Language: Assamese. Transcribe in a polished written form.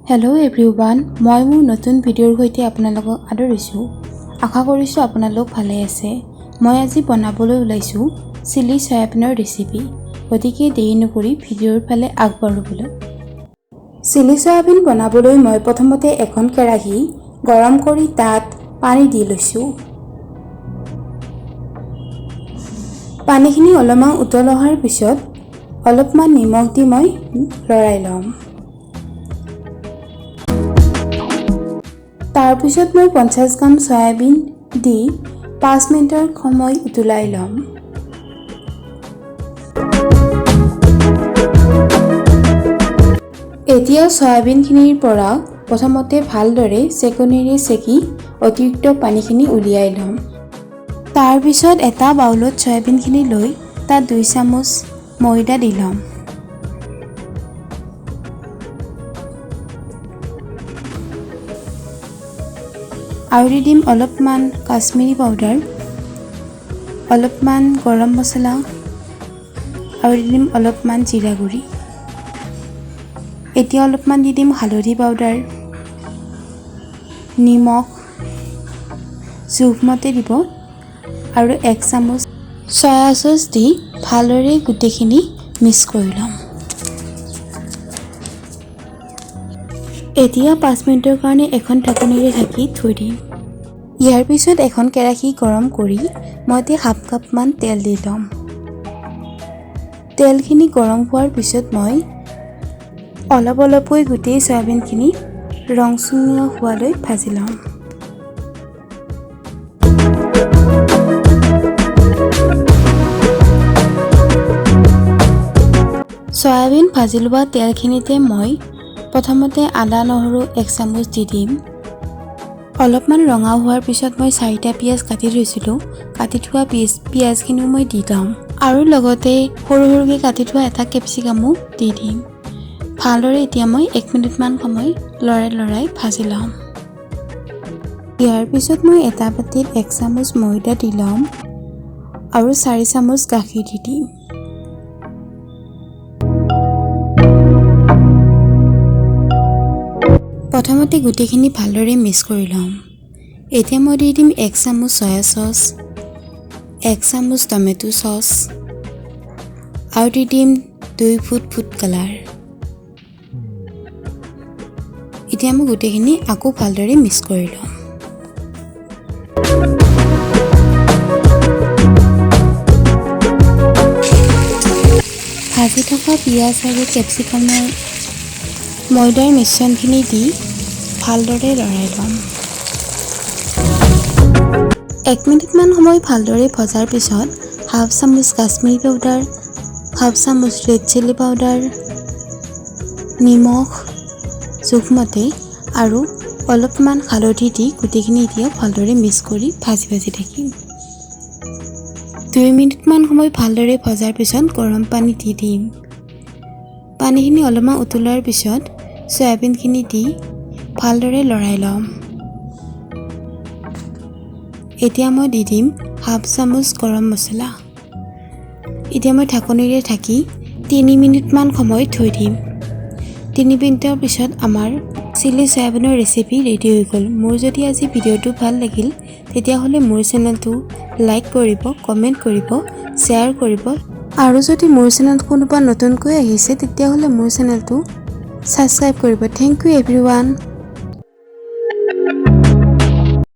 হেল্ল' এভৰিৱান, মই মোৰ নতুন ভিডিঅ'ৰ সৈতে আপোনালোকক আদৰিছোঁ। আশা কৰিছোঁ আপোনালোক ভালে আছে। মই আজি বনাবলৈ ওলাইছোঁ চিলি চয়াবিনৰ ৰেচিপি। গতিকে দেৰি নকৰি ভিডিঅ'ৰ ফালে আগবাঢ়ো ব'লক। চিলি চয়াবিন বনাবলৈ মই প্ৰথমতে এখন কেৰাহী গৰম কৰি তাত পানী দি লৈছোঁ। পানীখিনি অলপমান উতল অহাৰ পিছত অলপমান নিমখ দি মই লৰাই ল'ম। তাৰপিছত মই 50 গ্ৰাম চয়াবিন দি 5 মিনিটৰ সময় উতলাই ল'ম। এতিয়া চয়াবিনখিনিৰ পৰা প্ৰথমতে ভালদৰে চেকনিৰে চেকি অতিৰিক্ত পানীখিনি উলিয়াই ল'ম। তাৰপিছত এটা বাউলত চয়াবিনখিনি লৈ তাত 2 চামুচ ময়দা দি ল'ম। আৰু দি দিম অলপমান কাশ্মীৰী পাউডাৰ, অলপমান গৰম মছলা আৰু দি দিম অলপমান জিৰা গুড়ি। এতিয়া অলপমান দি দিম হালধি পাউডাৰ, নিমখ জোখমতে দিব আৰু 1 চামুচ চয়া চচ দি ভালদৰে গোটেইখিনি মিক্স কৰি ল'ম। এতিয়া 5 মিনিটৰ কাৰণে এখন ঢাকনিৰে ঢাকি থৈ দিম। ইয়াৰ পিছত এখন কেৰাহী গৰম কৰি মই এতিয়া হাফ কাপমান তেল দি ল'ম। তেলখিনি গৰম হোৱাৰ পিছত মই অলপ অলপকৈ গোটেই চয়াবিনখিনি ৰংচঙীয়া হোৱালৈ ভাজি ল'ম। চয়াবিন ভাজি লোৱা তেলখিনিতে মই প্ৰথমতে আদা নহৰু 1 চামুচ দি দিম। অলপমান ৰঙা হোৱাৰ পিছত মই 4টা পিঁয়াজ কাটি থৈছিলোঁ, কাটি থোৱা পিঁয়াজখিনিও মই দি ল'ম আৰু লগতে সৰু সৰুকৈ কাটি থোৱা এটা কেপচিকামো দি দিম। ভালদৰে এতিয়া মই 1 মিনিটমান সময় লৰাই লৰাই ভাজি ল'ম। ইয়াৰ পিছত মই এটা বাতিত 1 চামুচ ময়দা দি ল'ম আৰু 4 চামুচ গাখীৰ দি দিম। প্ৰথমতে গোটেইখিনি ভালদৰে মিক্স কৰি ল'ম। এতিয়া মই দি দিম 1 চামুচ চয়া চচ, 1 চামুচ টমেটো চচ আৰু দি দিম 2 ফুট ফুড কালাৰ। এতিয়া মই গোটেইখিনি আকৌ ভালদৰে মিক্স কৰি ল'ম। ভাজি থকা পিঁয়াজ আৰু কেপচিকামৰ ময়দাৰ মিশ্ৰণখিনি দি ভালদৰে লৰাই ল'ম। 1 মিনিটমান সময় ভালদৰে ভজাৰ পিছত হাফ চামুচ কাশ্মীৰী পাউডাৰ, হাফ চামুচ ৰেড চিলি পাউডাৰ, নিমখ জোখমতে আৰু অলপমান হালধি দি গোটেইখিনি এতিয়া ভালদৰে মিক্স কৰি ভাজি ভাজি থাকিম। 2 মিনিটমান সময় ভালদৰে ভজাৰ পিছত গৰম পানী দি দিম। পানীখিনি অলপমান উতলোৱাৰ পিছত চয়াবিনখিনি দি ভালদৰে লৰাই ল'ম। এতিয়া মই দি দিম হাফ চামুচ গৰম মছলা। এতিয়া মই ঢাকনিৰে ঢাকি 3 মিনিটমান সময় থৈ দিম। 3 মিনিটৰ পিছত আমাৰ চিলি চয়াবিনৰ ৰেচিপি ৰেডি হৈ গ'ল। মোৰ যদি আজি ভিডিঅ'টো ভাল লাগিল তেতিয়াহ'লে মোৰ চেনেলটো লাইক কৰিব, কমেণ্ট কৰিব, শ্বেয়াৰ কৰিব আৰু যদি মোৰ চেনেলত কোনোবা নতুনকৈ আহিছে তেতিয়াহ'লে মোৰ চেনেলটো ছাবস্ক্ৰাইব কৰিব। Thank you everyone.